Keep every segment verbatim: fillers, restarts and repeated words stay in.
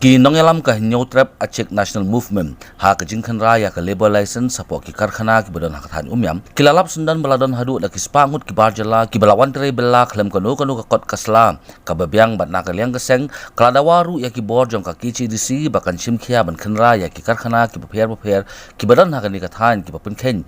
Ki nongïalam ka Hynñiewtrep Achik National Movement ha ka jingkhynra ïa ka labour license hapoh ki karkhana kiba don ha ka thaiñ Umiam ki la lap syndon ba la don haduh da ki spah ngut ki bar jylla kiba la wan trei bylla khlem kano kano ka kot ka sla kaba biang, bad na ka liang ka seng ka la dawa ruh ïa ki bor jong ka K H A D C ba kan shim khia ban khynra ïa ki karkhana kiba pher bapher kiba don ha kane ka thaiñ kiba pynkheiñ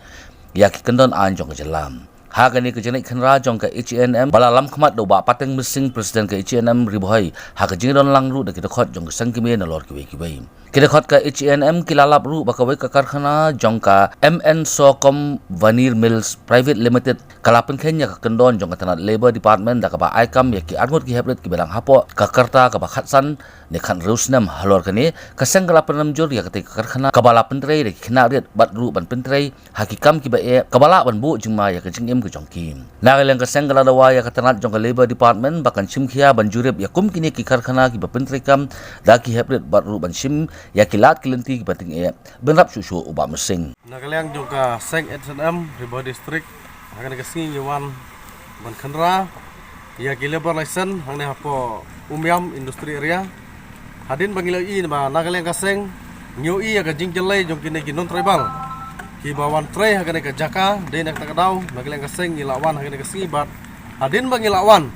ïa ki kyndon aiñ jong ka jylla. Ha kane ka jingleit khynra jong ka H A N M ba la lam khmat da u Bah Pateng Mynsing, President ka H A N M Ri Bhoi, ha ka jingdon lang ruh da ki dkhot jong ka seng kmie nalor kiwei kiwei. Ki dkhot ka H A N M ki la lap ruh ba kawei ka karkhana jong ka M N Socom Veneer Mills Private Limited ka la pynkheiñ ïa ka kyndon jong ka tnat Labour Department da kaba ai kam ïa ki arngut ki heprit kiba dang hapoh ka rta kaba khatsan ne khathynriew snem. Halor kane ka seng ka la pynrem jur ïa katei ka karkhana kaba la pyntrei da ki khynnah rit bad ruh ban pyntrei ha ki kam kiba eh kaba lah ban buh jingma ïa ka jingim ka jong ki. Na ka liang ka seng ka la dawa ïa ka tnat jong ka Labour Department ba kan shim khia ban jurip ïa kum kine ki karkhana kiba pyntrei kam da ki heprit bad ruh ban shim ïa ki lad ki lynti kiba tyngeh, bynrap shuh shuh u Bah Mynsing. Na ka liang jong ka seng H A N M Ri Bhoi District, ha kane ka sngi ngi wan ban khynra ïa ki labour license hangne hapoh Umiam Industry Area. Hadien ba ngi la ïohi ba na ka liang ka seng ngi ïohi ïa ka jingjyllei jong kine ki non tribal kiba wan trei ha kane ka jaka. Dei na kata ka daw na ka liang ka seng ngi la wan ha kane ka sngi bad hadien ba ngi la wan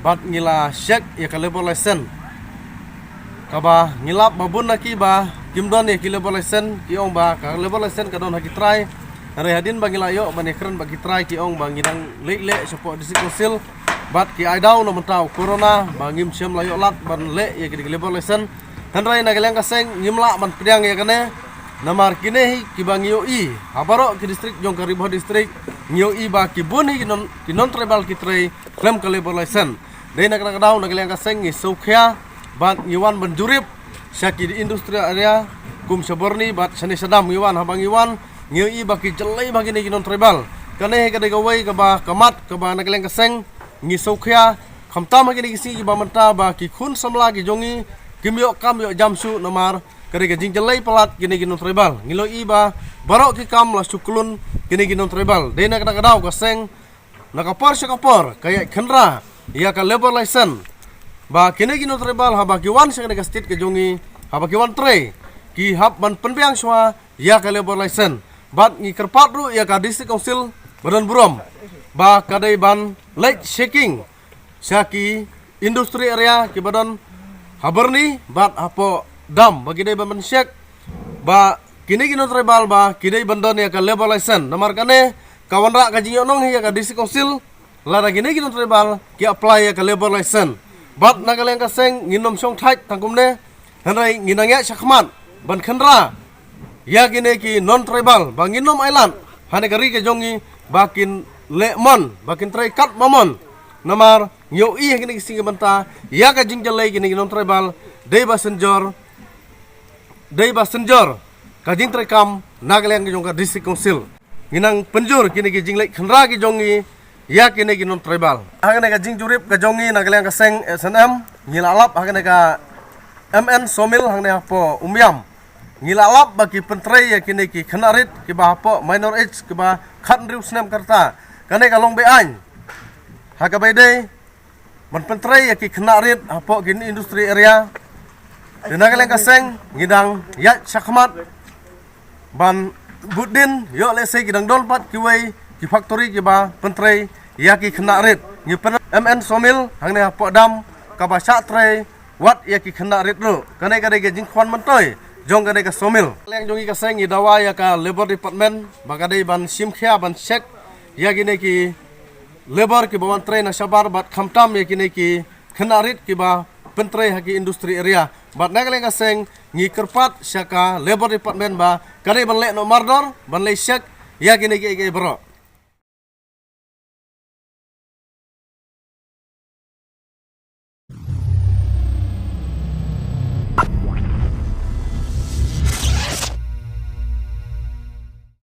bad ngi la check ïa ka labour license kaba ngi lap ba bun na ki ba kim don ïa ki labour license, ki ong ba ka labour license ka don ha ki trai. Hynrei hadien ba ngi la ïoh ban ïakren bad ki trai, ki ong ba ngi dang leit leh shapoh District Council bad ki ai daw na mynta u corona ba ngim shym la ïoh lad ban leh ïa ki labour license. Hynrei na ka liang ka seng ngim lah ban pdiang ïa kane, namar kine hi kiba ngi ïohi ha baroh ki district jong ka Ri Bhoi District, ngi ïohi ba ki bun hi ki non, ki non tribal ki trei khlem ka labour license. Dei na kata ka daw na ka liang ka seng ngi sngewkhia bad ngi wan ban jurip sha ki Industry Area kum sha Borni bad shane sha Dam. Ngi wan, haba ngi wan ngi ïohi ba ki jyllei ba kine ki non tribal. Kane hi ka dei kawei kaba ka mat kaba na ka liang ka seng ngi sngewkhia, khamtam ha kine ki sngi kiba mynta ba ki khun samla ki jong ngi kim ïoh kam ïoh jam shuh namar ka dei ka jingjyllei palat kine ki non tribal. Ngi la ïohi ba baroh ki kam la shu khlun kine ki non tribal. Dei na kata ka daw ka seng na ka por sha ka por ka ïaid khynra ïa ka labour license ba kine ki non tribal haba ki wan sha kane ka state ka jong ngi, haba ki wan trei, ki hap ban pynbiang shuwa ïa ka labour license. Bad ngi kyrpad ruh ïa ka District Council ba don burom ba ka dei ban leit checking sha ki Industry Area kiba don ha Borni bad hapoh Dam ba ki dei ban check ba kine ki non tribal ba ki dei ban don ïa ka labour license. Namar kane ka wanrah ka jingïohnong hi ïa ka District Council lada kine ki non tribal ki apply ïa ka labour license. Bad na ka liang ka seng ngin ym shong thait tang kumne, hynrei ngin nang ïaid shakhmat ban khynra ïa kine ki non tribal ba ngin ym ailad ha kane ka ri ka jong ngi ba kin leh mon, ba kin trei katba mon. Namar ngi ïohi ha kine ki sngi ki bynta ïa ka jingjyllei kine ki non tribal dei ba synjor, dei ba synjor ka jingtrei kam na ka liang jong ka District Council. Ngi nang pynjur kine ki jingleit khynra ki jong ngi ïa kine ki non tribal. Ha kane ka jingjurip ka jong ngi na ka liang ka seng H A N M ngi la lap ha kane ka M N Sawmill hangne hapoh Umiam. Ngi la lap ba ki pyntrei ïa kine ki khynnah rit kiba hapoh minor age kiba khathynriew snem ka rta. Kane ka long be-aiñ ha kaba ïadei ban pyntrei ïa ki khynnah rit hapoh ki Industry Area. Te na ka liang ka seng ngi dang ïaid shakhmat ban bud dien ïoh lehse ki dang don pat kiwei ki factory kiba pyntrei ïa ki khynnah rit. Ngi pyn M N Sawmill hangne hapoh Dam kaba shah trei wat ïa ki khynnah rit ruh. Kane ka dei ka jingkhwan myntoi jong kane ka sawmill. Liang jong ngi ka seng ngi dawa ïa ka Labour Department ba ka dei ban shim khia ban check ïa kine ki labour kiba wan trei na shabar bad khamtam ïa kine ki khynnah rit kiba pyntrei ha ki Industry Area. Bad na ka liang ka seng ngi kyrpad sha ka Labour Department ba ka dei ban leh noh mardor ban leit check ïa kine kiei kiei baroh.